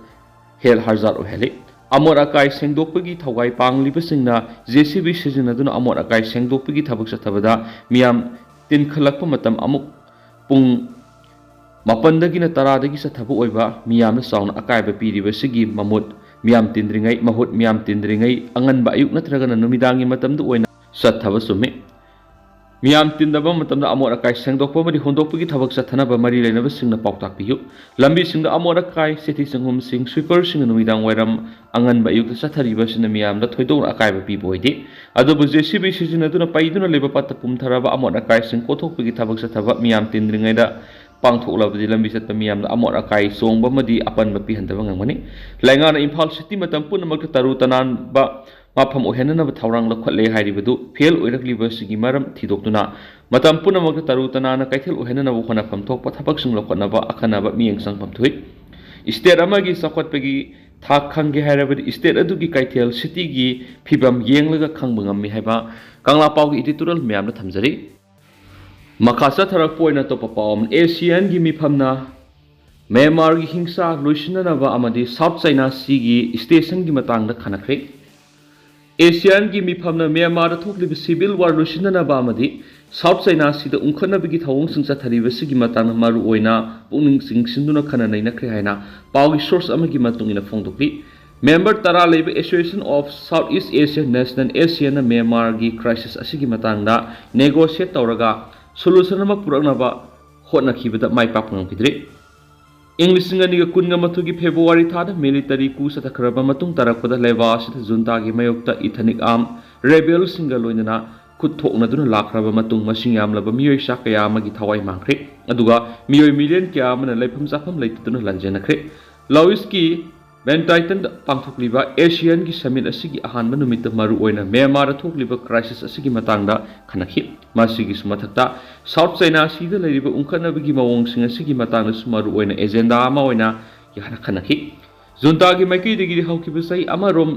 ꯍꯦꯜ ꯍꯔꯖꯥꯠ ꯑꯣꯏꯍꯜꯂꯤ꯫ ꯑꯃꯣꯠ ꯑꯀꯥꯏ ꯁꯦꯡꯗꯣꯛꯄꯒꯤ ꯊꯧꯒꯥꯏ ꯄꯥꯡꯂꯤꯕꯁꯤꯡꯅ J C B ꯁꯤꯖꯤꯟꯅꯗꯨꯅ ꯑꯃꯣꯠ ꯑꯀꯥꯏ ꯁꯦꯡꯗꯣꯛꯄꯒꯤ ꯊꯕꯛ ꯆꯠꯊꯕꯗ ꯃꯤꯌꯥꯝ ꯇꯤꯟꯈꯠꯂꯛꯄ ꯃꯇꯝ ꯑꯃꯨꯛ ꯄꯨꯡ ꯃꯥꯄꯟꯗꯒꯤꯅ ꯇꯔꯥꯗꯒꯤ ꯆꯠꯊꯕ ꯑꯣꯏꯕ ꯃꯤꯌꯥꯝꯅ ꯆꯥꯎꯅ ꯑꯀꯥꯏꯕ ꯄꯤꯔꯤꯕꯁꯤꯒꯤ ꯃꯃꯨꯠ ꯃꯤꯌꯥꯝ ꯇꯤꯟꯗ꯭ꯔꯤꯉꯩ, ꯃꯍꯨꯠ ꯃꯤꯌꯥꯝ ꯇꯤꯟꯗ꯭ꯔꯤꯉꯩ ꯑꯉꯟꯕ ꯑꯌꯨꯛ ꯅꯠꯇ꯭ꯔꯒꯅ ꯅꯨꯃꯤꯗꯥꯡꯒꯤ ꯃꯇꯝꯗ ꯑꯣꯏꯅ ꯆꯠꯊꯕ ꯆꯨꯝꯃꯤ꯫ ꯃꯤꯌꯥꯝ ꯇꯤꯟꯗꯕ ꯃꯇꯝꯗ ꯑꯃꯣꯠ ꯑꯀꯥꯏ ꯁꯦꯡꯗꯣꯛꯄ ꯑꯃꯗꯤ ꯍꯨꯟꯗꯣꯛꯄꯒꯤ ꯊꯕꯛ ꯆꯠꯊꯅꯕ ꯃꯔꯤ ꯂꯩꯅꯕꯁꯤꯡꯅ ꯄꯥꯎꯇꯥꯛ ꯄꯤꯌꯨ꯫ ꯂꯝꯕꯤꯁꯤꯡꯗ ꯑꯃꯣꯠ ꯑꯀꯥꯏ, ꯆꯤꯊꯤ ꯆꯪꯒꯨꯝꯁꯤꯡ, ꯁ꯭ꯋꯤꯄꯔꯁꯤꯡꯅ ꯅꯨꯃꯤꯗꯥꯡ ꯋꯥꯏꯔꯝ, ꯑꯉꯟꯕ ꯑꯌꯨꯛꯇ ꯆꯠꯊꯔꯤꯕ ꯑꯁꯤꯅ ꯃꯤꯌꯥꯝꯗ ꯊꯣꯏꯗꯣꯛꯅ ꯑꯀꯥꯏꯕ ꯄꯤꯕ ꯑꯣꯏꯗꯦ꯫ ꯑꯗꯨꯕꯨ ꯖꯦ ꯁꯤ ꯕꯤ ꯁꯤꯖꯤꯟꯅꯗꯨꯅ ꯄꯩꯗꯨꯅ ꯂꯩꯕ ꯄꯠꯊ ꯄꯨꯝꯊꯔꯕ ꯑꯃꯣꯠ ꯑꯀꯥꯏꯁꯤꯡ ꯀꯣꯊꯣꯛꯄꯒꯤ ꯊꯕꯛ ꯆꯠꯊꯕ ꯃꯤꯌꯥꯝ ꯇꯤꯟꯗ꯭ꯔꯤꯉꯩꯗ ꯄꯥꯡꯊꯣꯛꯂꯕꯗꯤ ꯂꯝꯕꯤ ꯆꯠꯄ ꯃꯤꯌꯥꯝꯗ ꯑꯃꯣꯠ ꯑꯀꯥꯏ ꯆꯣꯡꯕ ꯑꯃꯗꯤ ꯑꯄꯟꯕ ꯄꯤꯍꯟꯗꯕ ꯉꯝꯒꯅꯤ꯫ ꯂꯩꯉꯥꯛꯅ ꯏꯝꯐꯥꯜ ꯁꯤꯇꯤ ꯃꯇꯝ ꯄꯨꯝꯅꯃꯛꯇ ꯇꯔꯨ ꯇꯅꯥꯟꯕ ꯃꯐꯝ ꯑꯣꯏꯍꯟꯅꯅꯕ ꯊꯧꯔꯥꯡ ꯂꯧꯈꯠꯂꯦ ꯍꯥꯏꯔꯤꯕꯗꯨ ꯐꯦꯜ ꯑꯣꯏꯔꯛꯂꯤꯕꯁꯤꯒꯤ ꯃꯔꯝ ꯊꯤꯗꯣꯛꯇꯨꯅ ꯃꯇꯝ ꯄꯨꯝꯅꯃꯛꯇ ꯇꯔꯨ ꯇꯅꯥꯟꯅ ꯀꯩꯊꯦꯜ ꯑꯣꯏꯍꯟꯅꯅꯕ ꯍꯣꯠꯅꯐꯝ ꯊꯣꯛꯄ ꯊꯕꯛꯁꯤꯡ ꯂꯧꯈꯠꯅꯕ ꯑꯈꯟꯅꯕ ꯃꯤꯠꯌꯦꯡ ꯆꯪꯐꯝ ꯊꯣꯛꯏ꯫ ꯏꯁꯇꯦꯠ ꯑꯃꯒꯤ ꯆꯥꯎꯈꯠꯄꯒꯤ ꯊꯥꯛ ꯈꯪꯒꯦ ꯍꯥꯏꯔꯕꯗꯤ ꯏꯁꯇꯦꯠ ꯑꯗꯨꯒꯤ ꯀꯩꯊꯦꯜ ꯁꯤꯇꯤꯒꯤ ꯐꯤꯕꯝ ꯌꯦꯡꯂꯒ ꯈꯪꯕ ꯉꯝꯃꯤ ꯍꯥꯏꯕ ꯀꯪꯂꯥ ꯄꯥꯎꯒꯤ ꯏꯗꯤꯇꯣꯔꯤꯌꯦꯜ ꯃꯌꯥꯝꯗ ꯊꯝꯖꯔꯤ꯫ ꯃꯈꯥ ꯆꯠꯊꯔꯛꯄ ꯑꯣꯏꯅ ꯑꯇꯣꯞꯄ ꯄꯥꯎ ꯑꯃꯅ, ꯑꯦꯁꯤꯌꯥꯟꯒꯤ ꯃꯤꯐꯝꯅ ꯃ꯭ꯌꯥꯟꯃꯥꯔꯒꯤ ꯍꯤꯡꯁꯥ ꯂꯣꯏꯁꯤꯟꯅꯅꯕ ꯑꯃꯗꯤ ꯁꯥꯎꯠ ꯆꯥꯏꯅꯥ ꯁꯤꯒꯤ ꯁ꯭ꯇꯦꯁꯟꯒꯤ ꯃꯇꯥꯡꯗ ꯈꯟꯅꯈ꯭ꯔꯦ꯫ ꯑꯦꯁꯤꯌꯥꯟꯒꯤ ꯃꯤꯐꯝꯅ ꯃ꯭ꯌꯥꯟꯃꯥꯔꯗ ꯊꯣꯛꯂꯤꯕ ꯁꯤꯚꯤꯜ ꯋꯥꯔ ꯂꯣꯏꯁꯤꯟꯅꯅꯕ ꯑꯃꯗꯤ ꯁꯥꯎꯠ ꯆꯥꯏꯅꯥ ꯁꯤꯗ ꯎꯪꯈꯠꯅꯕꯒꯤ ꯊꯧꯑꯣꯡꯁꯤꯡ ꯆꯠꯊꯔꯤꯕꯁꯤꯒꯤ ꯃꯇꯥꯡꯗ ꯃꯔꯨ ꯑꯣꯏꯅ ꯄꯨꯛꯅꯤꯡ ꯆꯤꯡꯁꯤꯟꯗꯨꯅ ꯈꯟꯅ ꯅꯩꯅꯈ꯭ꯔꯦ ꯍꯥꯏꯅ ꯄꯥꯎꯒꯤ ꯁꯣꯔꯁ ꯑꯃꯒꯤ ꯃꯇꯨꯡ ꯏꯟꯅ ꯐꯣꯡꯗꯣꯛꯂꯤ꯫ ꯃꯦꯝꯕꯔ ꯇꯔꯥ ꯂꯩꯕ Association of Southeast Asian Nation, ꯑꯦꯁꯤꯌꯥꯟꯅ ꯃ꯭ꯌꯥꯟꯃꯥꯔꯒꯤ ꯀ꯭ꯔꯥꯏꯁꯤꯁ ꯑꯁꯤꯒꯤ ꯃꯇꯥꯡꯗ ꯅꯦꯒꯣꯁꯤꯌꯦꯠ ꯇꯧꯔꯒ ꯁꯣꯂꯨꯁꯟ ꯑꯃ ꯄꯨꯔꯛꯅꯕ ꯍꯣꯠꯅꯈꯤꯕꯗ ꯃꯥꯏ ꯄꯥꯛꯄ ꯉꯝꯈꯤꯗ꯭ꯔꯤ꯫ ꯏꯪ ꯂꯤꯁꯤꯡ ꯑꯅꯤꯒ ꯀꯨꯟꯒ ꯃꯥꯊꯣꯏꯒꯤ ꯐꯦꯕ꯭ꯔꯨꯋꯥꯔꯤ ꯊꯥꯗ ꯃꯤꯂꯤꯇꯔꯤ ꯀꯨ ꯆꯠꯊꯈ꯭ꯔꯕ ꯃꯇꯨꯡ ꯇꯥꯔꯛꯄꯗ ꯂꯩꯕꯥꯛ ꯑꯁꯤꯗ ꯖꯨꯟꯇꯥꯒꯤ ꯃꯥꯌꯣꯛꯇ ꯏꯊꯅꯤꯛ ꯑꯥꯔꯝ ꯔꯦꯕꯦꯜꯁꯤꯡꯒ ꯂꯣꯏꯅꯅ ꯈꯨꯠ ꯊꯣꯛꯅꯗꯨꯅ ꯂꯥꯛꯈ꯭ꯔꯕ ꯃꯇꯨꯡ ꯃꯁꯤꯡ ꯌꯥꯝꯂꯕ ꯃꯤꯑꯣꯏ ꯆꯥ ꯀꯌꯥ ꯑꯃꯒꯤ ꯊꯋꯥꯏ ꯃꯥꯡꯈ꯭ꯔꯦ꯫ ꯑꯗꯨꯒ ꯃꯤꯑꯣꯏ ꯃꯤꯂꯤꯌꯟ ꯀꯌꯥ ꯑꯃꯅ ꯂꯩꯐꯝ ꯆꯥꯐꯝ ꯂꯩꯇꯗꯨꯅ ꯂꯥꯟꯖꯦꯟꯅꯈ꯭ꯔꯦ꯫ ꯂꯥꯑꯣꯁꯀꯤ ꯕꯦꯟꯇꯥꯏꯇꯟꯗ ꯄꯥꯡꯊꯣꯛꯂꯤꯕ ꯑꯦꯁꯤꯌꯥꯟꯒꯤ ꯁꯃꯤꯠ ꯑꯁꯤꯒꯤ ꯑꯍꯥꯟꯕ ꯅꯨꯃꯤꯠꯇ ꯃꯔꯨꯑꯣꯏꯅ ꯃ꯭ꯌꯥꯟꯃꯥꯔꯗ ꯊꯣꯛꯂꯤꯕ ꯀ꯭ꯔꯥꯏꯁꯤꯁ ꯑꯁꯤꯒꯤ ꯃꯇꯥꯡꯗ ꯈꯟꯅꯈꯤ꯫ ꯃꯁꯤꯒꯤꯁꯨ ꯃꯊꯛꯇ ꯁꯥꯎꯠ ꯆꯥꯏꯅꯥ ꯁꯤꯗ ꯂꯩꯔꯤꯕ ꯎꯪꯈꯠꯅꯕꯒꯤ ꯃꯑꯣꯡꯁꯤꯡ ꯑꯁꯤꯒꯤ ꯃꯇꯥꯡꯗꯁꯨ ꯃꯔꯨꯑꯣꯏꯅ ꯑꯦꯖꯦꯟꯗꯥ ꯑꯃ ꯑꯣꯏꯅ ꯈꯟꯅꯈꯤ꯫ ꯖꯨꯟꯇꯥꯒꯤ ꯃꯥꯏꯀꯩꯗꯒꯤ ꯍꯧꯈꯤꯕ ꯆꯍꯤ ꯑꯃꯔꯣꯝ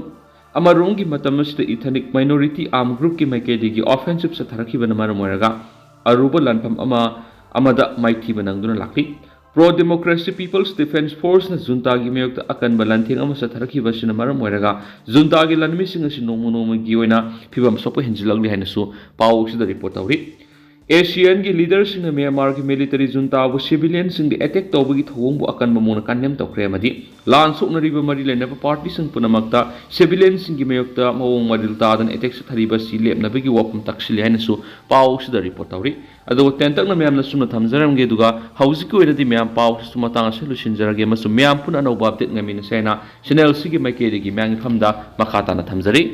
ꯑꯃꯔꯣꯝꯒꯤ ꯃꯇꯝ ꯑꯁꯤꯗ ꯏꯊꯅꯤꯛ ꯃꯥꯏꯅꯣꯔꯤꯇꯤ ꯑꯥꯔꯝ ꯒ꯭ꯔꯨꯞꯀꯤ ꯃꯥꯏꯀꯩꯗꯒꯤ ꯑꯣꯐꯦꯟꯁꯤꯞ ꯆꯠꯊꯔꯛꯈꯤꯕꯅ ꯃꯔꯝ ꯑꯣꯏꯔꯒ ꯑꯔꯨꯕ ꯂꯥꯟꯐꯝ ꯑꯃ ꯑꯃꯗ ꯃꯥꯏꯊꯤꯕ ꯅꯪꯗꯨꯅ ꯂꯥꯛꯂꯤ꯫ ꯄ꯭ꯔꯣ ꯗꯦꯃꯣꯀ꯭ꯔꯦꯁꯤ ꯄꯤꯄꯜꯁ ꯗꯤꯐꯦꯟꯁ ꯐꯣꯔꯁꯅ ꯖꯨꯟꯇꯥꯒꯤ ꯃꯥꯌꯣꯛꯇ ꯑꯀꯟꯕ ꯂꯥꯟꯊꯦꯡ ꯑꯃ ꯆꯠꯊꯔꯛꯈꯤꯕ ꯑꯁꯤꯅ ꯃꯔꯝ ꯑꯣꯏꯔꯒ ꯖꯨꯟꯇꯥꯒꯤ ꯂꯥꯟꯃꯤꯁꯤꯡ ꯑꯁꯤ ꯅꯣꯡꯃ ꯅꯣꯡꯃꯒꯤ ꯑꯣꯏꯅ ꯐꯤꯕꯝ ꯁꯣꯛꯄ ꯍꯦꯟꯖꯤꯜꯂꯛꯂꯤ ꯍꯥꯏꯅꯁꯨ ꯄꯥꯎ ꯑꯁꯤꯗ ꯔꯤꯄꯣꯔꯠ ꯇꯧꯔꯤ꯫ ꯑꯦꯁꯤꯌꯥꯟꯒꯤ ꯂꯤꯗꯔꯁꯤꯡꯅ ꯃ꯭ꯌꯥꯟꯃꯥꯔꯒꯤ ꯃꯤꯂꯤꯇꯔꯤ ꯖꯨꯟꯇꯥꯕꯨ ꯁꯤꯚꯤꯂꯤꯌꯟꯁꯤꯡꯗ ꯑꯦꯇꯦꯛ ꯇꯧꯕꯒꯤ ꯊꯧꯑꯣꯡꯕꯨ ꯑꯀꯟꯕ ꯃꯑꯣꯡꯗ ꯀꯟꯗꯦꯝ ꯇꯧꯈ꯭ꯔꯦ ꯑꯃꯗꯤ ꯂꯥꯟ ꯁꯣꯛꯅꯔꯤꯕ ꯃꯔꯤ ꯂꯩꯅꯕ ꯄꯥꯔꯇꯤꯁꯤꯡ ꯄꯨꯝꯅꯃꯛꯇ ꯁꯤꯚꯤꯂꯤꯌꯟꯁꯤꯡꯒꯤ ꯃꯥꯌꯣꯛꯇ ꯃꯑꯣꯡ ꯃꯔꯤꯜ ꯇꯥꯗꯅ ꯑꯦꯇꯦꯛ ꯆꯠꯊꯔꯤꯕ ꯑꯁꯤ ꯂꯦꯞꯅꯕꯒꯤ ꯋꯥꯐꯝ ꯇꯥꯛꯁꯤꯜꯂꯤ ꯍꯥꯏꯅꯁꯨ ꯄꯥꯎ ꯑꯁꯤꯗ ꯔꯤꯄꯣꯔꯠ ꯇꯧꯔꯤ꯫ ꯑꯗꯨꯒ ꯇꯦꯟꯇꯛꯅ ꯃꯌꯥꯝꯅ ꯁꯨꯝꯅ ꯊꯝꯖꯔꯝꯒꯦ, ꯑꯗꯨꯒ ꯍꯧꯖꯤꯛꯀꯤ ꯑꯣꯏꯅꯗꯤ ꯃꯌꯥꯝ ꯄꯥꯎ ꯑꯁꯤꯁꯨ ꯃꯇꯥꯡ ꯑꯁꯤꯗ ꯂꯣꯏꯁꯤꯟꯖꯔꯒꯦ ꯑꯃꯁꯨꯡ ꯃꯌꯥꯝ ꯄꯨꯟꯅ ꯑꯅꯧꯕ ꯑꯞꯗꯦꯠ ꯉꯥꯏꯃꯤꯟꯅꯁꯦ ꯍꯥꯏꯅ ꯆꯦꯅꯦꯜ ꯑꯁꯤꯒꯤ ꯃꯥꯏꯀꯩꯗꯒꯤ ꯃꯌꯥꯝꯒꯤ ꯐꯝꯗ ꯃꯈꯥ ꯇꯥꯅ ꯊꯝꯖꯔꯤ꯫